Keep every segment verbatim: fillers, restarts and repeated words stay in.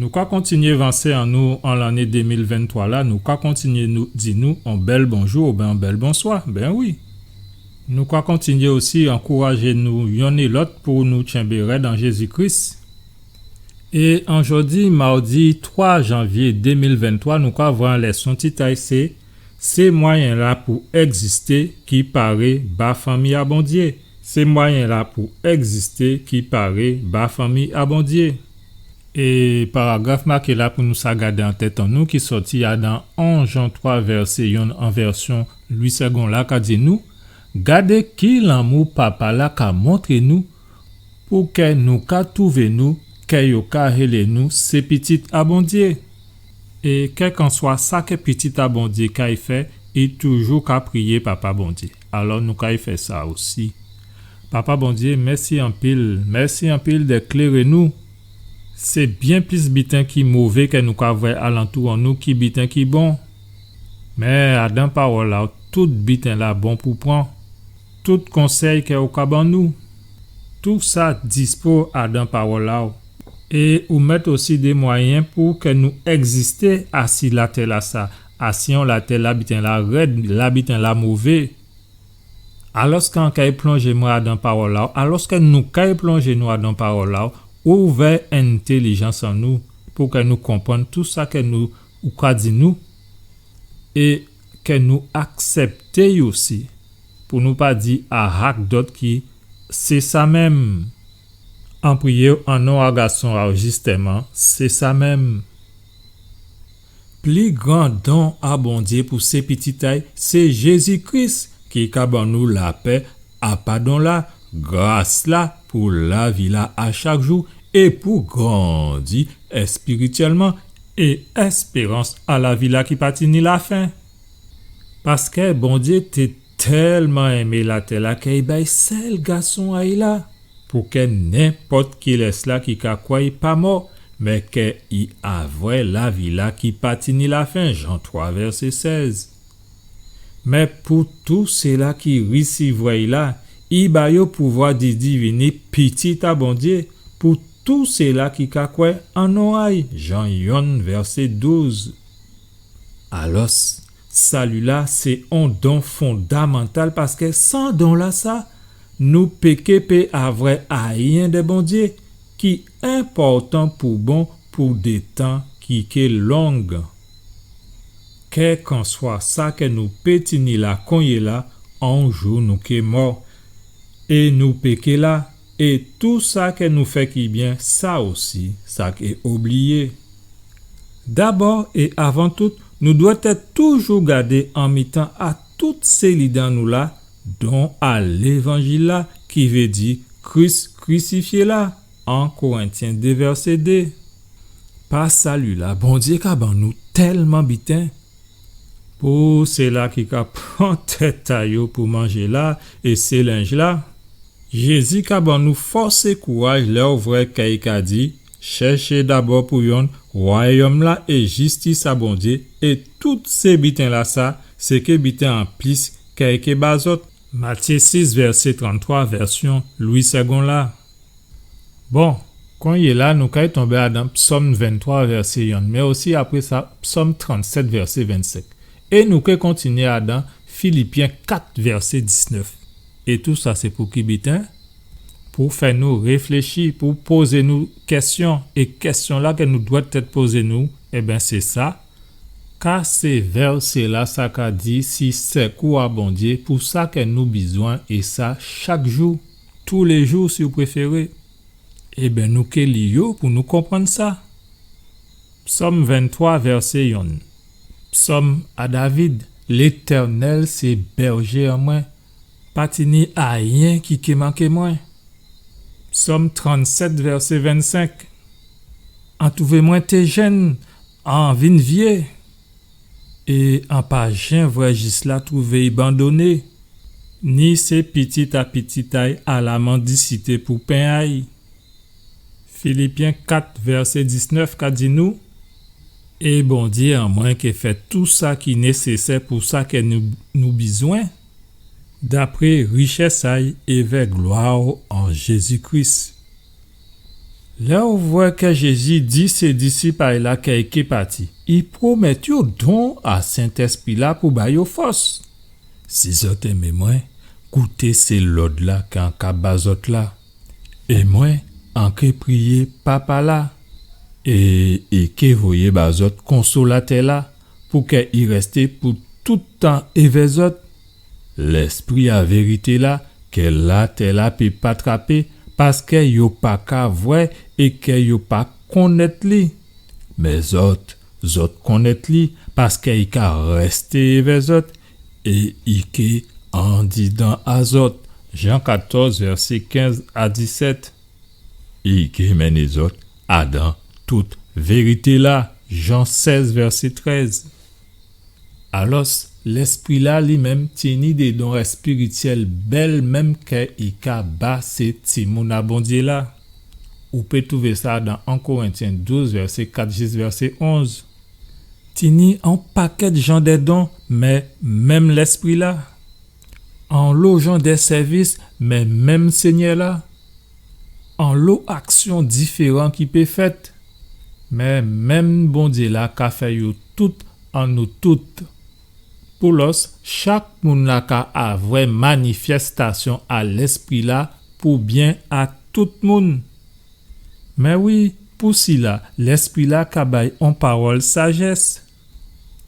Nou ka kontinyé vansé an nou an lanné dé mil venntwa la, nou ka kontinyé nou, di nou on bèl bonjou oubyen on bèl bonswa. Ben wi. Nou ka kontinyé osi ankourajé nou yonn é lòt pou nou tchenbé rèd an Jézi Kris. É an jòdi, mawdi twa janvyé dé mil venntwa, nou ka vwè on lèson tit a'y sé, sé mwayen-la pou ègzisté ki paré ba fanmi a Bondyé. Sé mwayen-la pou ègzisté ki paré ba fanmi a Bondyé. É paragraf maké la pou nou sa gadé an tèt an nou ki sòti adan on Jan twa vèsé yonn an vèsyon Louis Segond la ka di nou, gadé ki lanmou Papa-la ka montré nou, pou kè nou ka twouvé nou, kè yo ka hélé nou sé pitit a Bondyé. É kèlkanswa sa kè pitit a Bondyé kay fè, i toujou ka priyé Papa Bondyé. Alò nou kay fè sa osi. Papa Bondyé, mèsi anpil, mèsi anpil dè kléré nou. Sé byen plis biten ki mové kè nou ka vwè alantou an nou ki biten ki bon. Mé adan pawòl-la, tout biten-la bon pou pran. Tout konsèy kè ou ka ban nou, tou sa dispo adan pawòl-la. É ou mèt osi dé mwayen pou kè nou ègzisté asi latè-lasa, asi on latè la biten-la rèd, la biten-la mové. Alòskè an kay plonjé mwen adan pawòl-la, alòskè nou kay plonjé nou adan pawòl-la, ouvè entèlijans an nou pou kè nou konprann tou sa kè nou, ou ka di nou, é kè nou aksèpté'y osi, pou nou pa di ahak dòt ki sé sa menm. An priyé'w an non a Gason a'w, jistèman, sé sa menm. Pli gran don a Bondyé pou sé pitit a'y, sé Jézi Kris ki ka ban nou lapè a padon-la, gras-la pou lavi-la a chak jou é pou grandi èspirityèlman é èspérans a lavi-la ki pa tini lafen. Paskè Bondyé té tèlman enmé latè-la kè i bay sèl Gason a'y la, pou kè nenpòt kilès-la ki ka kwè i pa mò, mé kè i avwè lavi-la ki pa tini lafen, Jan twa vèsé sèz. Mé pou tou sila ki risivwè'y la, i ba yo pouvwa di divini pitit a Bondyé, pou tou sila ki ka kwè an non a'y, Jan yonn vèsé douz. Alòs, sali-la sé on don fondamantal, paskè san don-lasa, nou péké pé avwè ayen dè Bondyé ki enpòtan pou bon pou dé tan ki ké long. Kèlkanswa sa kè nou pé tini la konyéla, on jou nou ké mò. É nou péké la, é tou sa kè nou fè ki byen, sa osi, sa ké obliyé. Dabò é avan tout, nou dwèt èt toujou gadé an mitan a tout sé lid an nou la, don a lévanjil-la, ki vé di Kris krisifyé la, en Korentyen dé vèsé dé. Pa sali-la, Bondyé ka ban nou tèlman biten. Pou sila ki ka pran tèt a yo pou manjé-la é sé lenj-la, Jézi ka ban nou fòs é kouraj lè ou vwè kè i ka di, chèché dabò pou yonn wayòm-la é jistis a Bondyé, é tout sé biten-lasa, sé ké biten an plis kè i ké ba zòt. Matyé sis, vèsé tranntwa, vèsyon Louis Segond la. Bon, konyéla nou kay tonbé adan Psòm venntwa, vèsé yonn, mé osi apré sa, Psòm trannsèt, vèsé vennsenk. É nou ké kontinyé adan Filipyen kat, vèsé disnèf. É tou sa sé pou ki biten? Pou fè nou réfléchi, pou pozé nou kèsyon, é kèsyon-la kè nou dwèt èt pozé nou, ében, sé sa. Ka sé vèsé-lasa ka di si sèkou a Bondyé pou sa kè nou bizwen, é sa chak jou, tou lé jou si ou préféré? Ében, nou ké li yo pou nou konprann sa. Psòm venntwa, vèsé yonn. Psòm a David, Létènèl sé bèjé an mwen, pa tini ayen ki ké manké mwen. Psòm trannsèt, vèsé vennsenk. An twouvé mwen té jenn, an vin vyé, é an pa jen vwè jis-la twouvé i bandoné, ni sé pitit a pitit a'y a la mandisité pou pen a'y. Filipyen kat, vèsé disnèf ka di nou, é Bondyé an mwen ké fè tou sa ki nésésè pou sa kè nou, nou bizwen, dapré richès a'y évè glwa an Jézi Kris. Lè ou vwè kè Jézi di sé disip a'y la kè i ké pati, i pwomèt yo don a Sentèspri-la pou ba yo fòs. Si zòt enmé mwen, kouté sé lòd-la kè an ka ba zòt la. É mwen, an ké priyé Papa-la, é i ké voyé ba zòt Konsolatè-la, pou kè i rèsté pou tout tan évè zòt. Lèspri a vérité-la, kè latè-la pé pa trapé, paskè yo pa ka vwè é kè yo pa konnèt li. Mé zòt, zòt konnèt li, paskè i ka rèsté évè zòt, é i ké andidan a zòt. Jan katòz, vèsé kenz a disèt. I ké mennen zòt adan tout vérité-la. Jan sèz, vèsé trèz. Alòs, Lèspri-la li menm tini dé don èspirityèl bèl menm kè i ka ba sé timoun a Bondyé-la. Ou pé twouvé sa dan en Korentyen douz, vèsé kat jis vèsé onz. Tini on pakèt jan dè don, mé menm Lèspri-la. Anlo jan dè sèvis, mé menm Sényè-la. Anlo aksyon diféran ki pé fèt, mé menm Bondyé-la ka fè yo tout an nou tout. Poulòs, chak moun-la ka avwè manifèstasyon a Lèspri-la pou byen a tout moun. Mé wi, pou sila, Lèspri-la ka bay on pawòl sajès.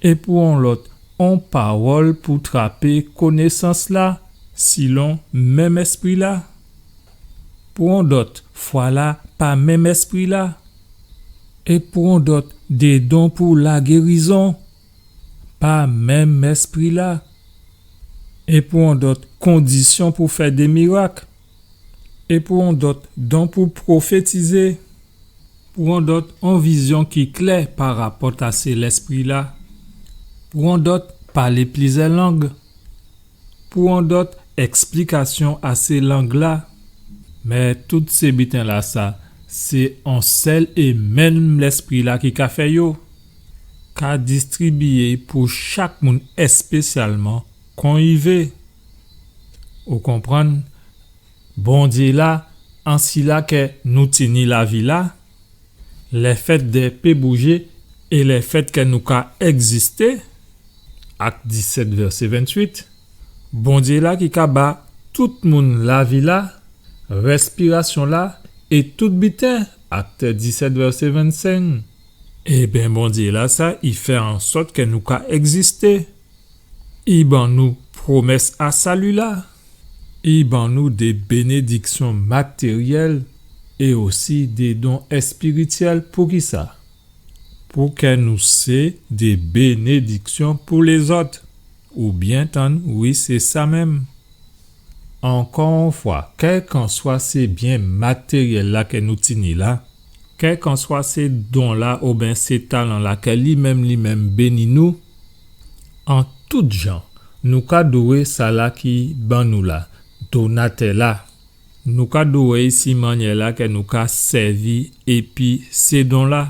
É pou on lòt, on pawòl pou trapé konésans-la, silon menm Èspri-la. Pou on dòt, fwa-la pa menm Èspri-la. É pou on dòt, dé don pou lagérizon, pa menm Èspri-la. É pou on dòt, kondisyon pou fè dé mirak. É pou on dòt, don pou pwofétizé. Pou on dòt, on vizyon ki klè pa rapòt a sé Lèspri-la. Pou on dòt, palé plizyè lang. Pou on dòt, èksplikasyon a sé lang-la. Mé tout sé biten-lasa, sé on sèl é menm Lèspri-la ki ka fè yo, ka distribiyé pou chak moun èspésyalman kon i vé. Ou konprann? Bondyé-la, an sila kè nou tini lavi-la, lèfèt dè pé boujé é lèfèt kè nou ka ègzisté, Ak disèt, vèsé ventuit, Bondyé-la ki ka ba tout moun lavi-la, rèspirasyon-la é tout biten, Ak disèt, vèsé vennsenk. Ében, Bondyé-lasa, i fè ansòt kè nou ka ègzisté. I ban nou pwomès a sali-la. I ban nou dé bénédiksyon matéryèl é osi dé don èspirityèl. Poukisa? Pou kè nou sé dé bénédiksyon pou lézòt. Ou byen tann, wi, sé sa menm. Ankò on fwa, kèlkanswa sé byen matéryèl-la kè nou tini la, kèlkanswa sé don-la oubyen sé talan-la kè li menm, li menm béni nou, an tout jan, nou ka dwé sala ki ban nou la, donatè-la. Nou ka dwé'y si mannyè-la kè nou ka sèvi épi sé don-la.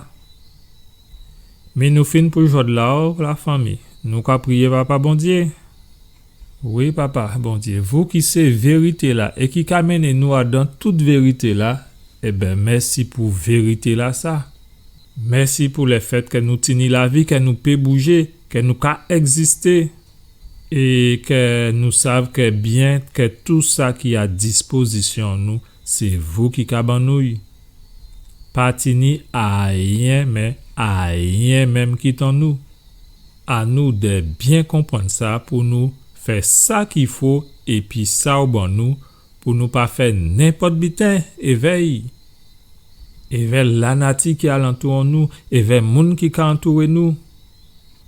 Mé nou fin pou jòdla, o lafanmi. Nou ka priyé Papa Bondyé. Wi, Papa Bondyé, vou ki sé vérité-la é ki ka mennen nou adan tout vérité-la, ében, mèsi pou vérité-lasa. Mèsi pou lèfèt kè nou tini lavi, kè nou pé boujé, kè nou ka ègzisté. É kè nou sav kè byen kè tou sa ki a dispozisyon nou, sé vou ki ka ban nou'y. Pa tini ayen, mé ayen menm ki tan nou. A nou dè byen konprann sa pou nou fè sa ki fo épi sa ou ban nou, pou nou pa fè nenpòt biten évè'y. Évè lanati ki alantou an nou, évè moun ki ka antouré nou.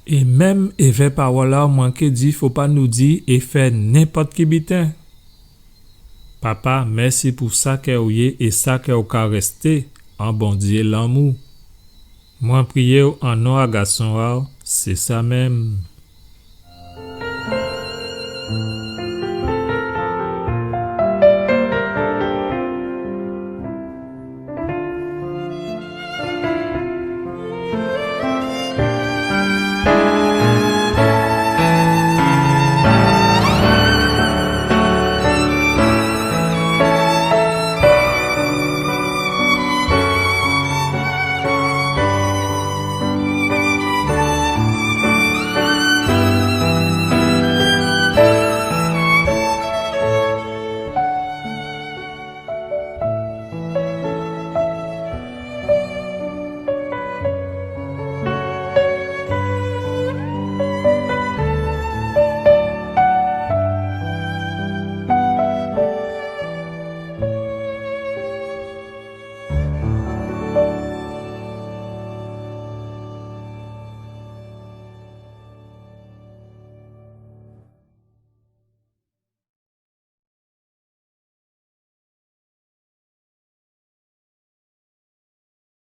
É menm évè pawòl-la, mwen ké di, fo pa nou di é fè nenpòt ki biten. Papa, mèsi pou sa kè ou yé é sa kè ou ka rèsté, an Bondyé lanmou. Mwen priyé'w an non a Gason a'w, sé sa menm.